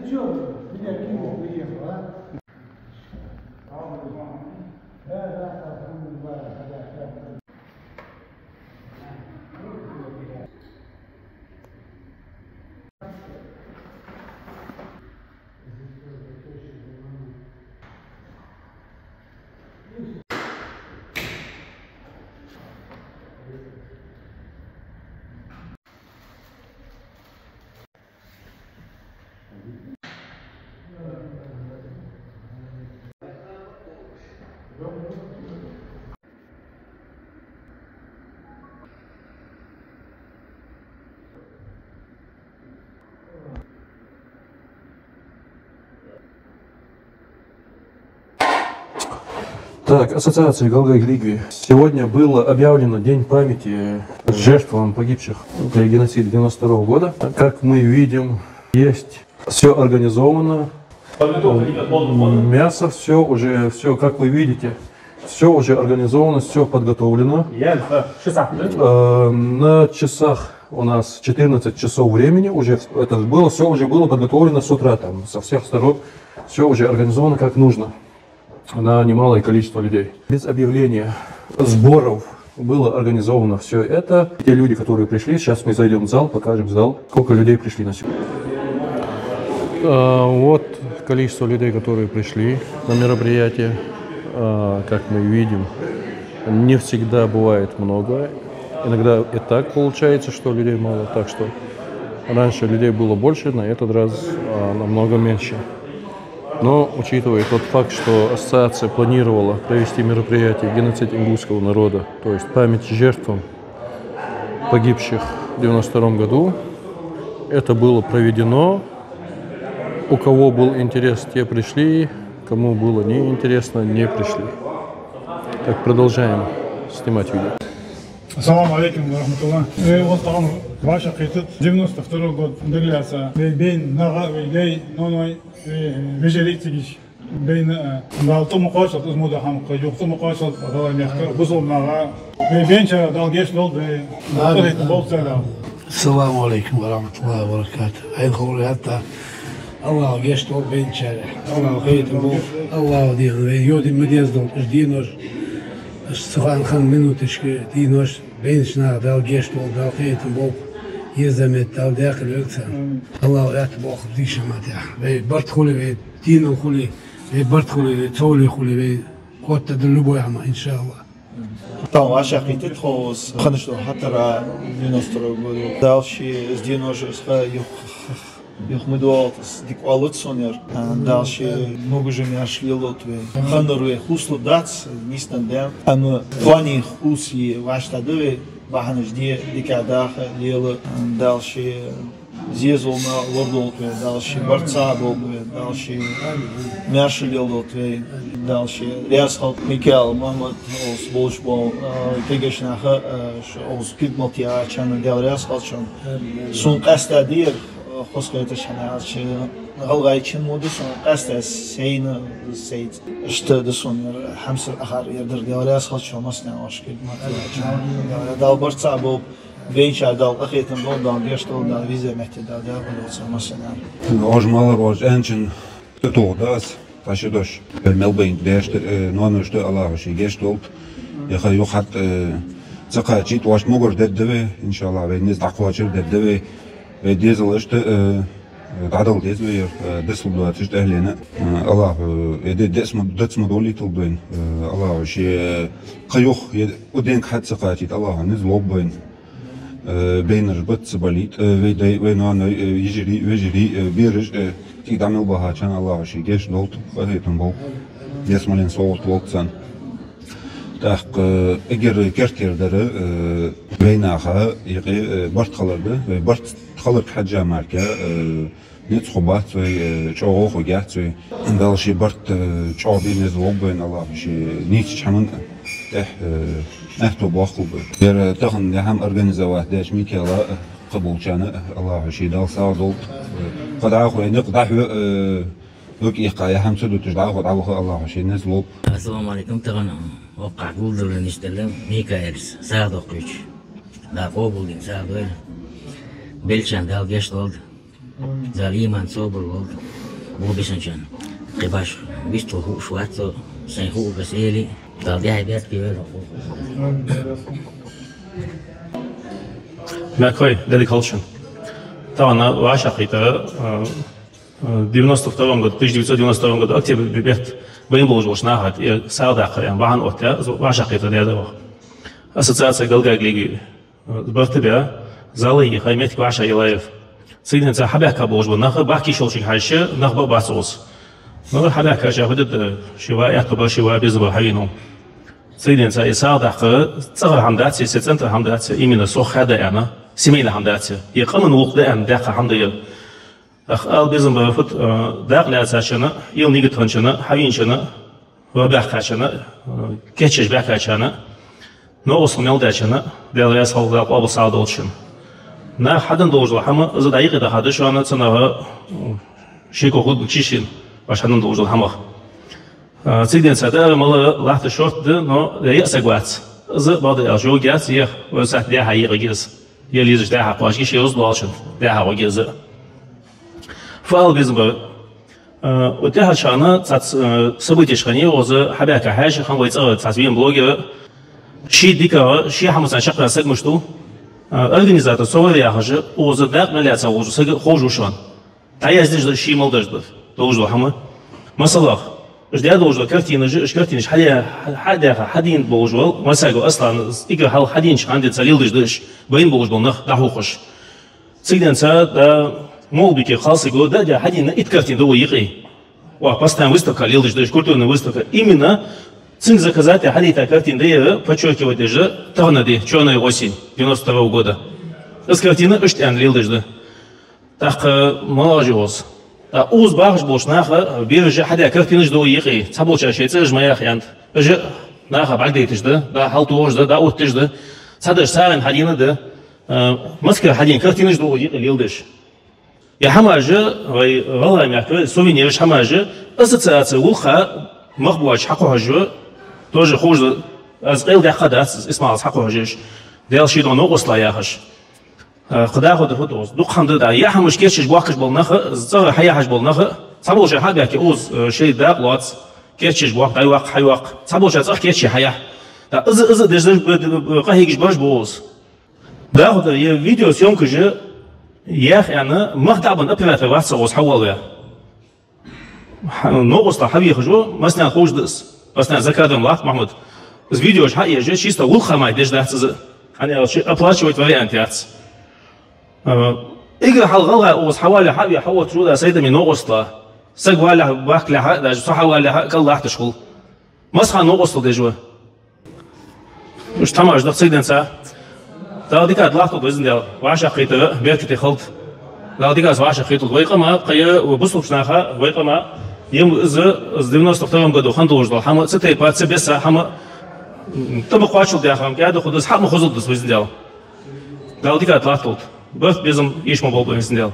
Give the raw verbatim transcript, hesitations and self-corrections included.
Чё, меня кинул, приехал, а? Да, да, алхамдулиллах, да, да. Так, Ассоциация Галгай-Григви. Сегодня было объявлено День памяти жертвам, погибших при геноциде девяносто второго года. Как мы видим, есть все организовано. Мясо, все уже, все, как вы видите, все уже организовано, все подготовлено. Э, на часах у нас четырнадцать часов времени, уже это было, все уже было подготовлено с утра, там, со всех сторон, все уже организовано как нужно на немалое количество людей. Без объявления сборов было организовано все это. Те люди, которые пришли, сейчас мы зайдем в зал, покажем зал, сколько людей пришли на сегодня. А, вот количество людей, которые пришли на мероприятие. А, как мы видим, не всегда бывает много. Иногда и так получается, что людей мало. Так что раньше людей было больше, на этот раз, а, намного меньше. Но, учитывая тот факт, что ассоциация планировала провести мероприятие «Геноцид ингушского народа», то есть память жертвам, погибших в девяносто втором году, это было проведено. У кого был интерес, те пришли, кому было неинтересно, не пришли. Так, продолжаем снимать видео. Ассаламу Ӏалайкум ва рахьматуллахӀ. Э, вот там ваша хитат девяносто второй год, Дагалаьца. Вай бейна нагахь, вай дай, ноаной, э, вежарий цигиш. Бейна, э, Дала тӀа ма кхоачалда из мо дола хӀама, кхы юха тӀа ма кхоачалда, Дала мехка, бусалба наха. Вай бейначар Дала гешт долда, вай. Амин. Къахетам болба царна. Ассаламу Ӏалайкум ва рахьматуллахӀи ва баракатухӀ. Ӏайха ховра хӀаьта. АллахӀа гешт долда бейначарех. АллахӀа къахетам болба. АллахӀа дийна вай йоди ма деза долда уж денош. Уж цу хана хинна минуташка, денош, бейнача наха Дала гешт долда, Дала къахетам болба. Еза метте Дала даькъала йойла царна. АллахӀа аьттув боаккхалба дийша хӀаман тӀа. Вай барт хуле, вай денал хуле, вай барт хуле, вай цовле хуле, вай котта да любой хӀама, иншааллахӀ. Там ваша хитат тхо из хиннача хьатара девяносто второй год. Дала ше из денош, из ха юха, юха ма доалда, из дика оалац сона ер. Дала ше могаш-маьрша леладолда вай. Хиннар вай хувцалургдац, нийсденна да. Амма кхоане хувцае вӀаштӀехьа да вай, бахьанаш де, дикагӀа даха, лела. Дала ше зезал ма лорадолда вай, Дала ше барт цхьа болба вай, Дала ше маьрша леладолда вай, Дала ше раьза хилда Микаил, Мухьаммад, укхаза болаш бола, а, кагийча наха, а, ш-, укхаза кулг мел тӀа яхачарна Дала раьза хилда шоана. Сона къаьстта да ер, а, хоза хеташ хӀама аьлча, гӀалгӀайчен мо да сона къаьстта, сайна, сайца. Иштта да сона ер хьамсара ахар, ер дар Дала раьза хилда шоана массанена, оаш кулг мел тӀа яхачарна. Дала барт цхьа болба. Бейначар Дала къахетам болба, Дала гешт долда, Дала веза метте Дала даькъала йойла царна массанена. Оаш малар, оаш аьнначун тӀатоха да аз, тхо ши дош. Мел бейнаб даьшта, э, ноаношта АллахӀа ший гешт долда. Яха юха хьат, э, ца кхачийта, оаш могаш дергда вай, иншааллахӀ, вай низ дӀакхоачар дергда вай. Вай дезалашта, э, дӀадала деза вай ер, э, дицлургдоацаш тӀехьлена. Э, АллахӀа, э, де-, децма, децма долийталда вайна. Э, АллахӀа ший, э, кхы юха, е, уденга хьат ца кхачийта, АллахӀа низ лолба вайна. Э, бейнараш бац ца балийта, э, вай дай, вай ноаной, э, йижарий, вежарий, э, бераш, э, цига дӀа мел бахачарна АллахӀа ший гешт долда, къахетам болба. Децмален совгӀат лолда царна. ТӀаккха, э, эггара керттера дар, э, вайнаха юкъе, э, барт хилар да, вай барт хиларга хьежжа мара, э, низ хургбац вай, э, чӀоагӀо хургьяц вай. Дала ший барт, э, чӀоагӀа бе низ лолба вайна, АллахӀа ший нийсача хӀаман тӀехьа, э, аьттув боаккхалба вайна. Ер тахан ер хӀама организовать даьча Микаила, э, кхыболчарна, э, АллахӀа ший Дала сагӀа долда. Э, кхы дӀахо вай никъ дӀахьо, э, дукъиккха ер хӀама ца дуташ дӀахо дӀаваха АллахӀа ший низ лолба. Ассаламу Ӏалайкум, тахан воккхагӀа гулдалар нисделла Микаила сагӀа доккхийча. Дала къоабалдийла сагӀа дойла. Белчарна Дала гешт долда. Дала иман собар лолда бусалба нахана. Кхы башха вистхула ховш вац со, сайна ховргас эли, Дала дехьа беркате вер. Мехкахой, Даьлага хилда шун. Тахан вӀашагӀкхийтта, а, а, девяносто втором году, тысяча девятьсот девяносто втором году, октябрь бетта бейна болаш болча наха тӀа сагӀа даккха аьнна бахьан оттаяь, вӀашагӀкхетар даьд оаха. Ассоциаци Галгагалеги барт баь, зал йийха, моттиг вӀашагӀъеллай. Цигара денз хьабаьхка болаш бола нах, бахкийта йолчунга хьежача, нах ба а бац укхаза. Ну, хьабаьхкача хӀама да, ший ва аьттув бар, ший ва безам бар хьавена. Цигара денз из сагӀа даккха цӀагӀара хӀама дац, е центра хӀама дац, именно сох хьадаь аьнна, семейни хӀама дац, е къаман гӀулакх да аьнна даьккха хӀама да ер. ТӀаккха ала безам бар фуд, а, дакъа лаьцачунна, ил нигат хинначунна, хьавеначунна, ва баьхкачунна, а, кийчъеш баьхкачарна, новкъостал мел даьчунна, Даьла раьза хилва, Дала къоабал сагӀа долда шун. Наха хьаденна долаш дола хӀама, из дӀа юкъе даха да шоана, цу наха, м, шеко хургда шийна, вайна хьаденна долаш долча хӀамах. А, цигара денз даар-мала лахьта шортта да, но яа саг вац. Из, бакъдар аьлча, йоагаяц, е вай сатта дехьа йиӀиг из. Е лезаш дехьа кхоачаш, е рузба лоалачун дехьа гӀоргья из. Фу ала безам бар, а, укх тӀехьарча хана цхьацца, а, событеш хиннай, укхаза хьабаьхка хьаьша хиннав вай цӀагӀара цхьацца вена блогер. Ший дикагӀа, ший хӀамаца чакхдаьнна саг мишта ва, а, организатор Совар яхаш, укхаза дакъа мел лаьца волаш вола саг ховш ва шоана. ДӀаяздеш да ший мел деш да, долаш дола хӀама. Масала, уж даь долаш дола картинаш, уж картинаш хьадаь-, хьа-, хьадаьха, хьадена болаш вола Масаев Аслан, эггара хьалха хьаденача хана денз леладеш да уж, бейна болаш бола нах дӀахьокхаш. Цигара денз, да, Молбике Халсаго, да, да, хьадена итт картина да укх юкъе. Ва постоянно выставка леладеш да уж, культурни выставка. Именно цунга заказать даь хьадайта картина да ер, подчеркивать деш да тахан ди, «Чёрная осень» девяносто второго года. Из картина иштта аьнна леладеш да. ТӀаккха малагӀа я укхаза? ТӀаккха укхаза бахаш болча наха бераша хьадаь картинаш да укх юкъе. Цхьаболчар шоай цӀераш ма яха аьннад. Уж наха бӀаргадайташ да, да, хьалтохаш да, да, отташ да. Цхьадола сагӀийна хьадена да, а, маскара хьадена картинаш да укх юкъе леладеш. Е хӀамаш, вай гӀалгӀай мехка сувенираш, хӀамаш, ассоциаци гӀулакха мах боацаш хьакхухьаш я, тоже ховш да, аз къайладаьккха дац, Исмаилас хьакхухьаш я уж, Даьла ший духьа новкъостал лойя яхаш. А, кхы дӀахо да фу да укхаза? Дукха хӀама да, да, яа хӀамаш кийчъеш боахкаш бола нах, цӀагӀара хьаяхьаш бола нах, цхьаболчар хьа а баьхке укхаза, э, шоай дакъа лоац, кийчъеш боахк, дӀайоаккх, хьайоаккх. Цхьаболчар цӀагӀа кийчъе хьаяьхь. ТӀаккха из, из деш, э, къахьегаш бараш ба укхаза. ДӀахо да, е видеосъёмкаш яха аьнна, мах дӀабенна оператор вац укхаза хьавоалаваь. Хьа-, новкъостал хьавехаш ва, массанена ховш да из. Массанена за кадром латт Махьмуд. Из видеош хьаеш, чисто гӀулакха мара деш дац из. ХӀана аьлча оплачивать вариант яц. А, эггара хьалха гӀалгӀай укхаза хьавалалехьа а ве, хьаотташ ва, да, Сайдаме новкъостал. Саг валалехьа, бахкалехьа, даже со хьавалалехьа, кӀал латташ хул. Масса хана новкъостал деш ва. Уж тамаш да цигара денз. Дала дикаца латталда, везан Даьла, вӀашагӀкхетар беркате хилда. Дала дикаца вӀашагӀкхеталда вай къаман, кхы а бусалба наьха, вай къаман. Е из, из девяносто втором году хинна долаш дола хӀама, цу тайпара, цу беса хӀама, м, тӀа ма кхоачалда яхар, кӀаьда хургда из, хьа ма хозалда из, везан Даьла. Дала дикаца латталда. Барт, безам эша ма болба, везан Даьла.